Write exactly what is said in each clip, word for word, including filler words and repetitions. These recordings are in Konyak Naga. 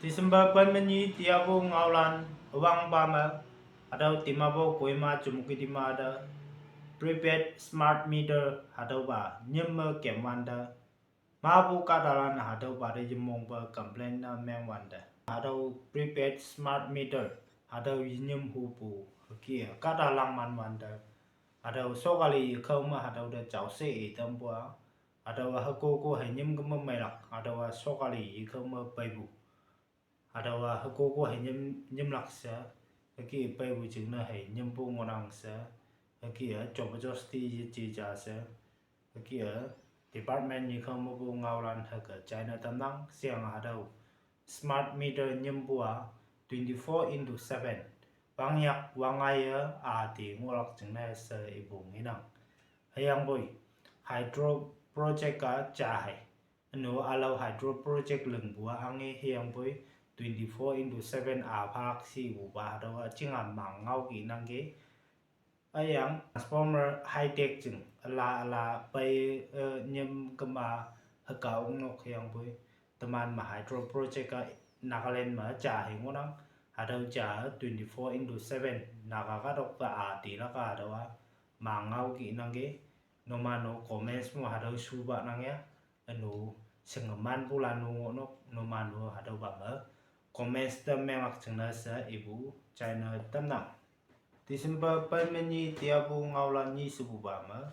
December pen me nyi tiapu ngaolan üwangpa me, hatüo Dimapur Kohima Chümoukedima te prepaid smart meter hatüopa nyim me kemwante, mapu kahtalan hatüopa te yemongpe complain ne mengwante, hatüo prepaid smart meter hatüo yenyim hupu hüke kahta langmanwante, hatüo sokali yekhao me hatüo te jaoshe itampu-a, hatüowa hükoko hei nyim keme meilak hatüowa sokali yekhao me peipu, hatüowa hükoko hei nyim, nyimlak she, hüke peipu jingne hei nyimpu ngohnang she, hüke-a jabardasti yeje ja she, hüke-a department yekhao mepu ngaolan hüke china tamnang. Sheyange hatüo smart meter nyimpu-a twenty-four into seven, pangyak wangaiye ati ngohlak jingne she ipu ngenang. Hüyangpoi hydro project-a ja hei, ünu ülao hydro project lingpu-a ange hüyangpoi twenty-four into seven a phalak shipupa hatüowa chinga mang ngao ki nangki. Üyang transformer high tech jing üla üla pei, eh, nyim kema hüka ongnok hüyangpoi, teman me hydro project-a Nagaland me ja hei ngohnang, hatüo ja twenty-four into seven Naga kahtok te a tilak-a hatüowa mang ngao ki nangki. Numan-o comments mo hatüo shupa nang ya. Ünu shingemanpulan-o ngohnok, numan-o hatüopa me comments te menglak jingne she ipu china tamnang. December pen me nyi tiapu ngaolan nyi shepupa me,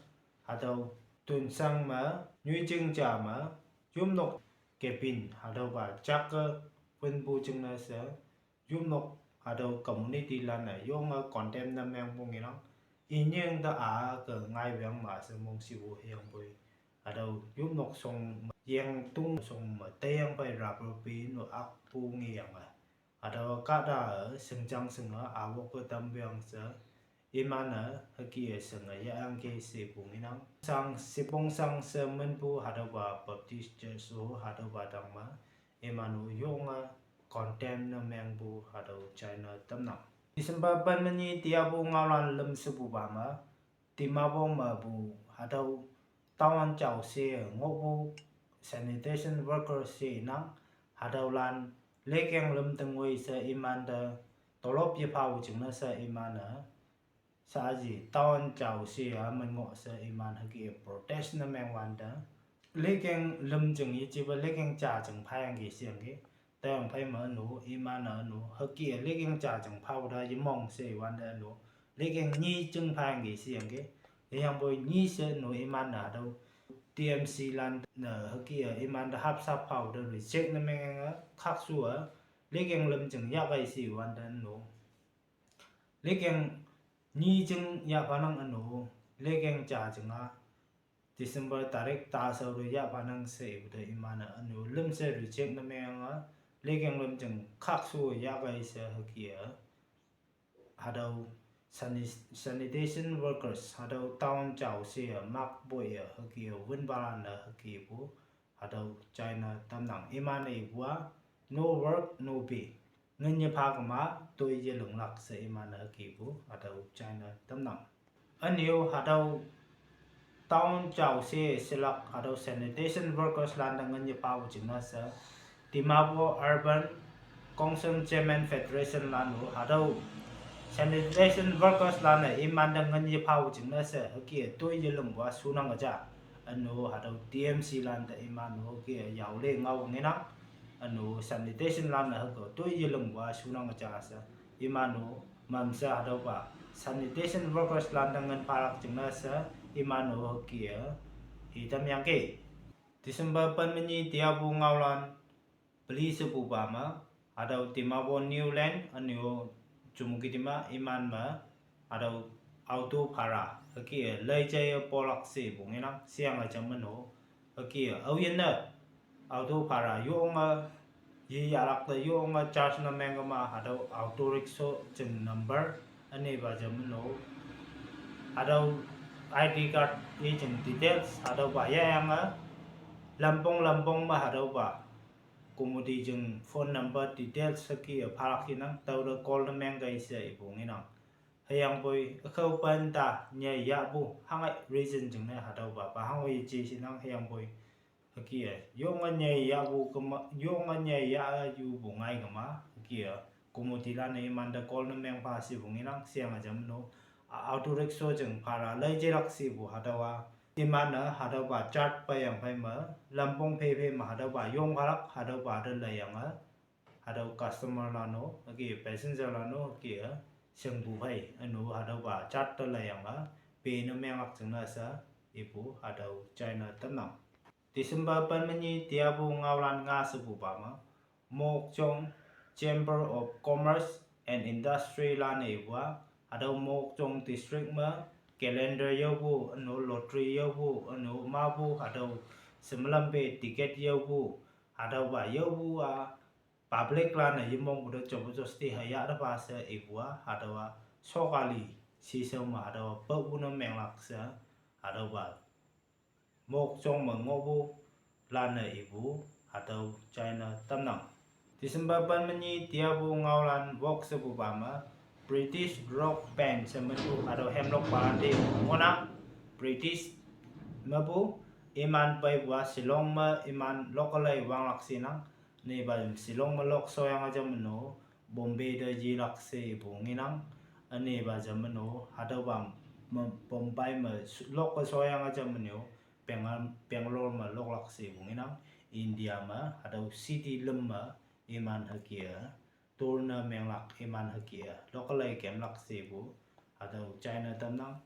hatüo Tuensang me, nyoijing ja me, yopnok cabin hatüopa jake wünpu jingne she, yopnok hatüo community lan-e yonge condemn ne mengpu ngenang. Inying te a ke ngaiwang ma she mongshipu hüyangpoi, hatüo yopnok shong me yengtung shong me teiyang phei rubber pi no akpu ngeyange, hatüo kahta-e shingjang shinge awok-e tampeang she, iman-e hüke-e shinge yahyangki shepu ngenang. Sang Sipongsang she minpu hatüopa Baptist Church-o hatüopa tang me, iman-o yonge condemn ne mengpu hatüo china tamnang. December pen me nyi tiapu ngaolan lüm shepupa me, Dimapur mepu hatüo town jaoshe ngohpu sanitation workers she nang, hatüolan lekeng lüm tingwoi she imante tolop yephapu jingne she iman-e, shaaji town jaoshe-a men ngoh she iman hüke protest ne mengwante, lekeng lüm jing yejepa lekeng ja jing phayangki sheyangki. Tayang phei me ünu iman-e ünu hüke lekeng ja jing phapu te yemong she iwante ünu lekeng nyi jing phayangki sheyangki. Hüyangpoi nyi she ünu iman-e hatüo T M C lan-e hüke-e imante hapsap phapu te reject ne mengyange khakshu-e lekeng lüm jing yahkei she iwante ünu lekeng nyi jing yahphanang ünu, lekeng ja jing-a December tarik ta shao te yahphanang she ipu te iman-e ünu lüm she reject ne mengyange, lekeng lüm jing khakshu yahkei she hüke-e, hatüo sani-, sanitation workers hatüo town jaoshe-e mak poi-e hüke-e wünpalan-e hükepu hatüo china tamnang. Iman-e ipu-a, no work, no pay, ngin yepha kema toi yelinglak she iman-e hükepu hatüo china tamnang. Ünyu hatüo town jaoshe shelak hatüo sanitation workers lante ngin yephapu jingne she, Dimapur Urban Council Chairman Federation lan-o hatüo sanitation workers lan-e imante ngin yephapu jingne she hüke-e toi yelingpu-a shunang ja. Ünu hatüo T M C lante iman-o hüke-e yaole ngao ngenang. Ünu sanitation lan-e hüke toi yelingpu-a shunang ja she, iman-o mamshe hatüopa sanitation workers lante ngin phalak jingne she, iman-o hüke-e itamyangki. December pen me nyi tiapu ngaolan peli shepupa me, hatüo Dimapur New Line ünu Chümoukedima iman me, hatüo auto bhara hüke-e leijaiye polak shepu ngenang sheyange jam ünu, hüke-e aoyinne auto bhara yonge yeyahlak te yonge charge ne mengkema hatüo auto rickshaw jing number ünepa jam ünu, hatüo I D card yejing details hatüopa yahyange, lampong lampong me hatüopa committee jing phone number details hüke-e phalak yenang, tüote call ne mengkei she ipu ngenang. Hüyangpoi ükhao pen ta nye yahpu hangai reason jingne hatüopa pa hango yeje shinang hüyangpoi Hüke-e, yonge nyei yahpu kema, yonge nyei yah-e yupu ngai kema, hüke-e, committee lan-e imante call ne mengpha shepu ngenang, sheyange jam no, a, auto rickshaw jing phara lei jelak shepu hatüowa, iman-e hatüopa chart peiyang phei me, lampong phei phei me hatüopa yong phalak, hatüopa te leiyange, hatüo customer lan-o, hüke passenger lan-o, hüke-e, shingpu phei, üno hatüopa chart te leiyange, pe ne menglak jingne she, ipu hatüo china tamnang. December pen me nyi teapu ngaolan nga shepupa me, Mokokchung Chamber of Commerce and Industry lan-e ipu-a, hatüo Mokokchung district me calendar yaopu, üno lottery yaopu, üno mapu hatüo shemelam pe ticket yaopu, hatüopa yaopu-a, public lan-e yemongpu te jobberjosti hüya tepa she ipu-a, hatüowa, sokali, shishao me hatüowa paopu ne menglak she, hatüopa Mokokchung me ngohpu lan-e ipu, hatüo china tamnang. December pen me nyi teapu ngaolan wok shepupa me, British rock band she minpu hatüo hemlok palan te ngohnang, British mepu, iman peipu-a Shillong me iman lokalei wanglak shenang, ünepa Shillong me lok shoyange jam no, Bombay te yelak she ipu ngenang, ünepa jam no, hatüopa me, Bombay me s-, lok-e shoyange jam no, Bengal-, Bangalore me loklak shepu ngenang, India me, hatüo city lüm me, iman hüke-e, tour ne menglak iman hüke-e, lokalei kemlak shepu, hatüo china tamnang,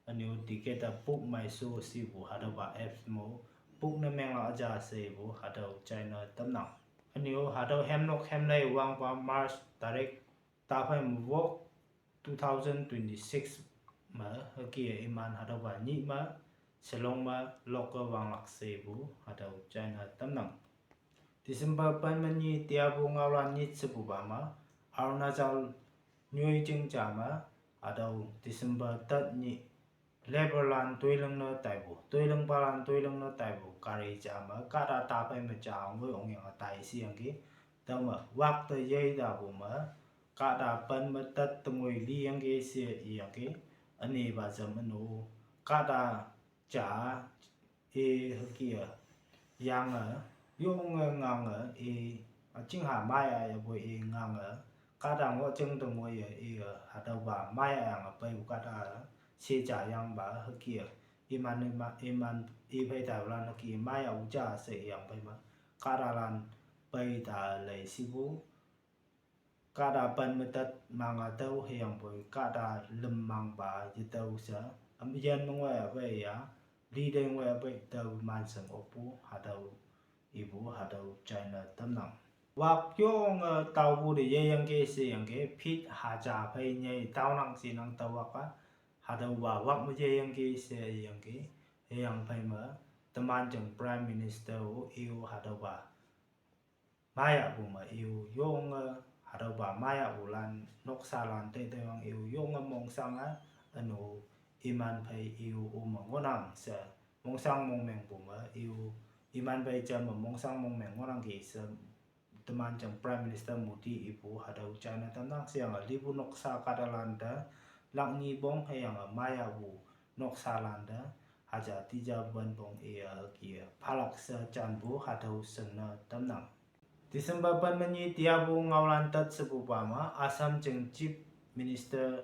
üne-o ticket-a book my show shepu hatüopa apps mo, book ne menglak ja shepu hatüo china tamnang. Üne-o hatüo hemlok hemlei wangpa March tarik taphei me wok two thousand twenty-six me hüke-e iman hatüopa nyih me, Shillong me lok-e wanglak shepu hatüo china tamnang. December pen me nyi teapu ngaolan nyit shepupa me, Arunachal nyoijing ja me, hatüo December tet nyih, labour lan toiling ne taipu, toilingpalan toiling ne taipu gari ja me kahta taphei me ja ngoi ongyange tai sheyangki, tüome wak te yei tapu me, kahta pen me tet te ngoi liyangki she iyangki, ünepa jam no, kahta ja, i hüke-e, yange, yonge ngange i, üchingha maiya yapoi i ngange, kahta ngoh jing te ngoiye i, hatüopa maiyange peipu kahta, she ja yangpa hüke-e, iman, iman, iman, i phei taipulan hüke maiya u ja she iyang phei me, kahtalan pei ta lei shipu, kahta pen me tet manga tüo hüyangpoi kahta lüm mangpa yetüo she, ümyan me ngoiya pei ya, li te ngoiya pei tüo mansheng okpu hatüo, ipu hatüo china tamnang. Wak yonge taopu te yeyangki sheyangki, phit haja phei nyei taonang shinang tüo wak-a, hatüopa wak me yeyangki sheyangki, hüyang phei me, teman jing Prime Minister-o i-o hatüopa maiyahpu me i-o yonge, hatüopa maiyahpulan noksalan teiteiwang i-o yonge mongshange, üno iman phei i-o ome ngohnang she, mongshang mongmengpu me i-o, iman phei jam me mongshang mongmeng ngohnangki she, teman jing Prime Minister Modi ipu hatüo china tamnang sheyange lipu noksa kahtalan te, lak nyi pong hüyange maiyahpu noksalan te, haja tija pen pong iye hüke-e phalak she janpu hatüo shingne tamnang. December pen me nyi teapu ngaolan tet shepupa me, Assam jing Chief Minister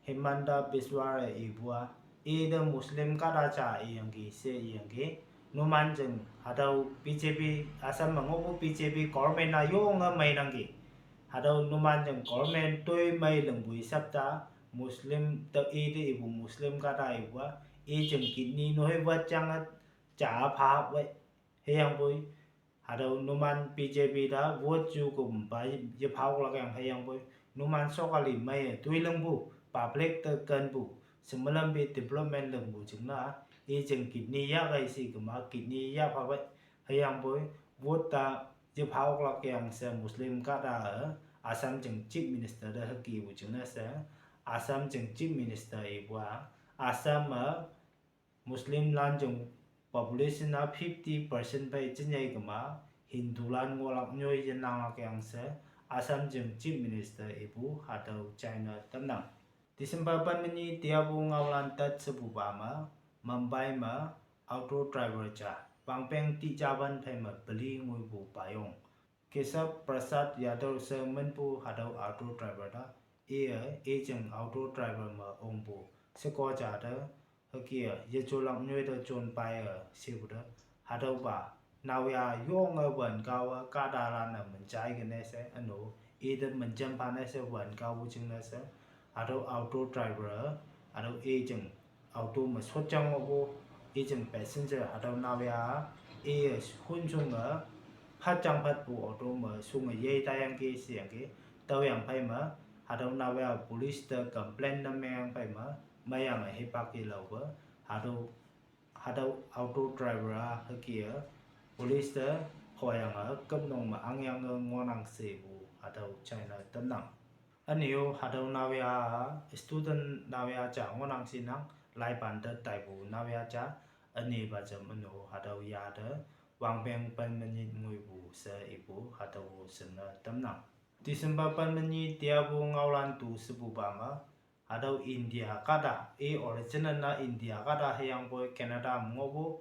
Himanta Biswa-e ipu-a, ite Muslim kahta ja iyangki she iyangki, numan jing hatüo B J P, Assam me ngohpu B J P government-a yonge meinangki. Hatüo numan jing government toi mei lingpu hisap te, Muslim te ite ipu Muslim kahta ipu-a, i jing kidney nohei wat jange ja pha wei, hüyangpoi, hatüo numan B J P te vote ju kümpa yepha oklak yang hüyangpoi, numan sokali meiye toi lingpu, public te kenpu, shemelam pe development lingpu jingne, i jing kidney yahkei she kema kidney yah pha wei, hüyangpoi, vote te yepha oklak yang she Muslim kahta-e, Assam jing Chief Minister te hükepu jingne she, Assam jing Chief Minister ipu-a, Assam me Muslimlan jing population-a fifty percent phei jinyei kema, Hindulan ngohlak nyoi yenanglak yang she, Assam jing Chief Minister ipu hatüo china tamnang. December pen me nyi teapu ngaolan tet shepupa me, Mumbai me, auto driver ja, wangpeng tihjawan phei me peli ngoipu payong Keshav Prasad Yadav she minpu hatüo auto driver ta, iye, ijing auto driver me ongpu sheko ja te, hüke-e yejolak nyoi te jon paiye shepu te, hatüopa naoya yonge wen kawe kahtalan-e menjai kene she üno, ite menjem phane she wen kapu jingne she, hatüo auto driver, hatüo ijing auto me shotjang ngohpu, ijing passenger hatüo naoya, iye honshunge, phatjang phatpu auto me shunge yei taiyangki sheyangki, tüoyang phei me, hatüo naoya police te complain ne mengyang phei me, meiyange hipak yelaope, hatüo, hatüo auto driver-a hüke-e, police te, phoyange, kümnong me angyange ngohnang shepu, hatüo china tamnang. Üne-o hatüo naoya, student naoya ja ngohnang shinang, laipan te taipu naoya ja, ünepa jam üne-o hatüo ya te, wangpeng pen menyit ngoipu she ipu hatüo shingne tamnang. December pen menyit teapu ngaolan tu shepupa me, hatüo India kahta, i original na India kahta hüyangpoi Canada me ngohpu,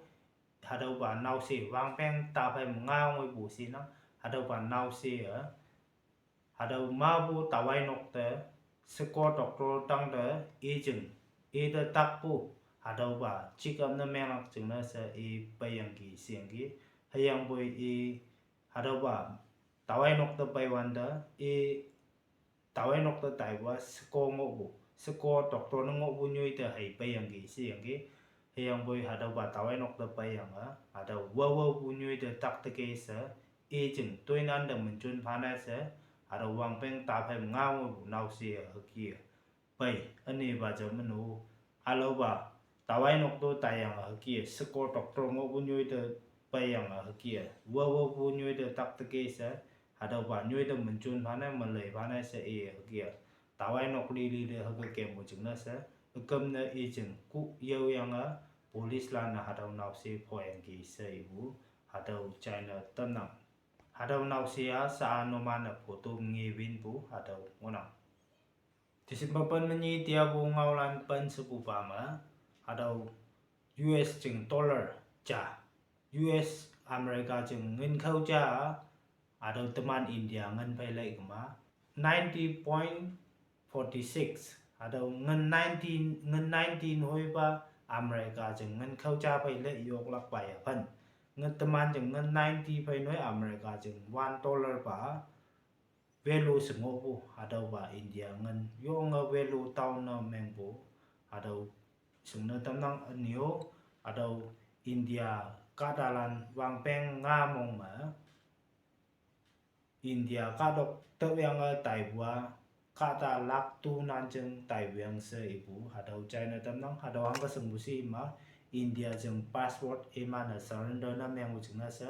hatüopa naoshe wangpeng taphei me nga ngoipu shinang, hatüopa naoshe-e, hatüo mapu tawai nok te, sheko doctor tangte, ijing, ite takpu, hatüopa check up ne menglak jingne she i peiyangki sheyangki, hüyangpoi i, hatüopa, tawai nok te peiwante, i, tawai nok te taipu-a sheko ngohpu, sheko doctor ne ngohpu nyoi te hei peiyangki sheyangki, hüyangpoi hatüopa tawai nok te peiyange, hatüo wawapu nyoi te takteke she, ijing toinan te menjon phane she, hatüo wangpeng taphei me nga ngoipu naoshe-e hüke-e, pei, ünepa jam üne-o, ülaopa, tawai nok to taiyange hüke-e, sheko doctor ngohpu nyoi te peiyange hüke-e, wawapu nyoi te takteke she, hatüopa nyoi te menjon phane, melei phane she i hüke-e, tawai nok lili te hüke kempu jingne she, üküm ne ijing ku yaoyange, police lan-e hatüo naoshe phoyangki she ipu, hatüo china tamnang. Hatüo naoshe-a sha-a numan-e photo ngewinpu hatüo ngohnang. December pen menyit teapu ngaolan pen shepupa me, hatüo U S jing dollar ja, U S America jing ngin khao ja, hatüo teman India ngin phei lei kema, ninety point forty-six, hatüo ngin nineteen, ngin nineteen hoipa America jing ngin khao ja phei lei yoklak pa yaphan. Ngin teman jing ngin ninety phei noi America jing one dollar pa value she ngohpu, hatüopa India ngin yonge value taone mengpu, hatüo shingne tamnang. Üne-o, hatüo India kahtalan wangpeng nga mong me, India kahtok tüoyange taipu-a, kahta lak tu nan jing taipu yang she ipu, hatüo china tamnang, hatüo hangke shingpu shi ma, India jing passport iman-e surrender ne mengpu jingne she,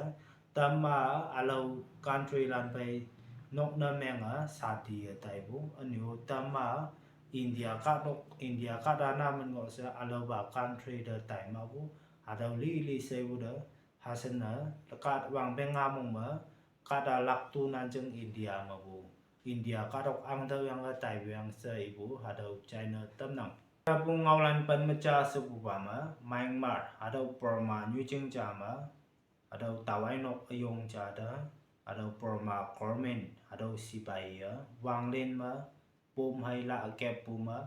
tamma ülao country lan phei nok ne menge sati-e taipu, üne-o tamma India kahtok, India kahta na min ngoh she ülaopa country te tai mapu, hatüo lili sheipu te, hashinne, kah wangpeng nga mong me, kahta lak tu nan jing India mepu, India kahtok ang tüoyange taipu yang she ipu, hatüo china tamnang. Teapu ngaolan pen me ja shepupa me, Myanmar, hatüo Burma nyoijing ja me, hatüo tawai nok üyong ja te, hatüo Burma government, hatüo sipai-e, wanglin me, pom hei la keppu me,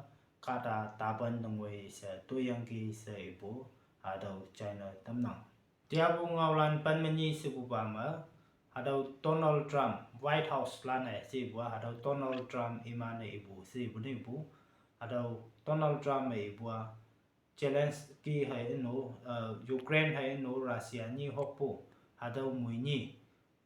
kahta tapan tengwei she toiyangki she ipu, hatüo china tamnang. Teapu ngaolan pen menyit shepupa me, hatüo Donald Trump, White House lan-e shepu-a, hatüo Donald Trump iman-e ipu shepu nipu, hatüo Donald Trump-e ipu-a, Zelensky hei üno, eh, Ukraine hei üno Russia nyi hokpu, hatüo moi nyi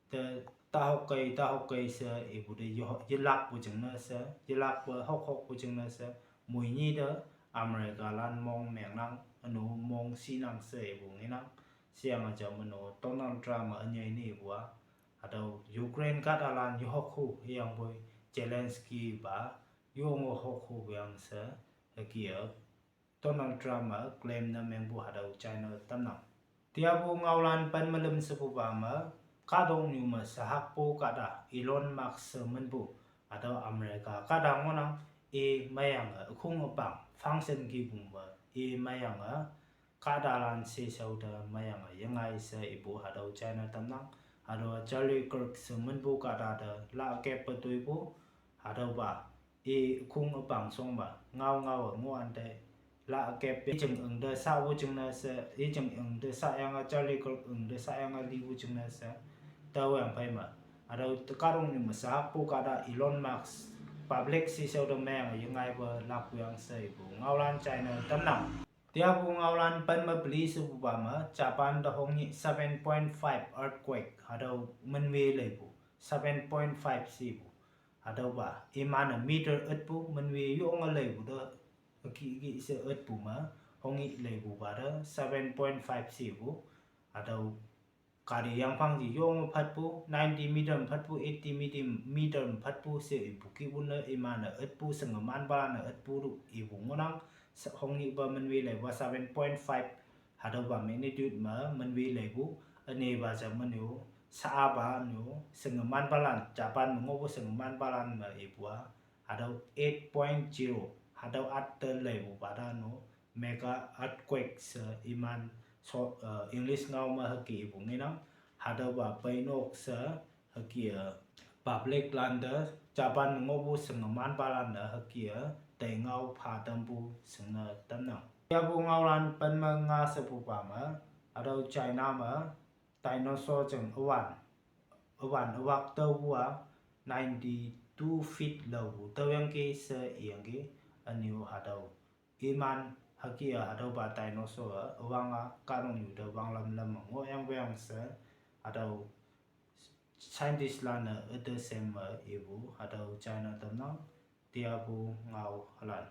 te tahokkei, tahokkei she ipu te ye, yelakpu jingne she, yelakpe hokhokpu jingne she, moi nyi te America lan mong mengnang, üno mong shinang she ipu ngenang, sheyange jam üno Donald Trump-e ünyei nipu-a, hatüo Ukraine kahtalan yehokhu hüyangpoi Zelensky pa, yonge hokhu yang she, hüke-e, Donald Trump-e claim ne mengpu hatüo china tamnang. Teapu ngaolan pen me lüm shepupa me, kahtoknyu me shehakpu kahta Elon Musk she minpu, hatüo America kahta ngohnang, i meiyange ükhung üpang function kipu me, i meiyange kahtalan sheshao te meiyange yengai she ipu hatüo china tamnang. Hatüowa Charlie Kirk she minpu kahta te la kep pe toipu, hatüopa i khung üpang shongpa ngao ngao ngohwante la kep pe jing ing te shapu jingne she, i jing ing te shayange Charlie Kirk ing te shayange lipu jingne she, taoyang phei me, hatüo te kahtoknyu me shahakpu kahta Elon Musk public sheshao te meiyange yengaipe lakpuyang she ipu ngaolan china tamnang. Teapu ngaolan pen me peli shepupa me Japan te hongnyih seven point five earthquake hatüo minwe leipu, seven point five shepu. Hatüopa iman-e meter ütpu minwe yonge leipu te, üki ki she ütpu me, hongnyih leipupa te seven point five shepu. Hatüo kati yangphang ji yonge phatpu, ninety meter me phatpu, eighty meter, meter me phatpu she ipu kihpu ne iman-e ütpu shingemanpalan-e ütpu tu ipu ngohnang. Hongnyihpa minwe leipa seven point five, hatüopa magnitude me minwe leipu, ünepa ja menyo, sha-apa nyo, shingemanpalan, Japan me ngohpu shingemanpalan me ipu-a, hatüo eight point zero, hatüo atte leipupa ta no, mega earthquake she iman so, eh, English ngao me hüke ipu ngenang. Hatüopa peinok she hüke-e public lante, Japan me ngohpu shingemanpalan-e hüke-e teingao pha tampu shingne tamnang. Teapu ngaolan pen me nga shepupa me, hatüo China me dinosaur jing üwan, üwan üwak taopu-a ninety-two feet laopu taoyangki she iyangki. Ünyu hatüo iman hüke-a hatüopa dinosaur-a üwang-a kahtoknyu te wanglam lam me ngohyangpeng she hatüo scientist lan-e üte shem me ipu hatüo china tamnang. Teapu ngao halan.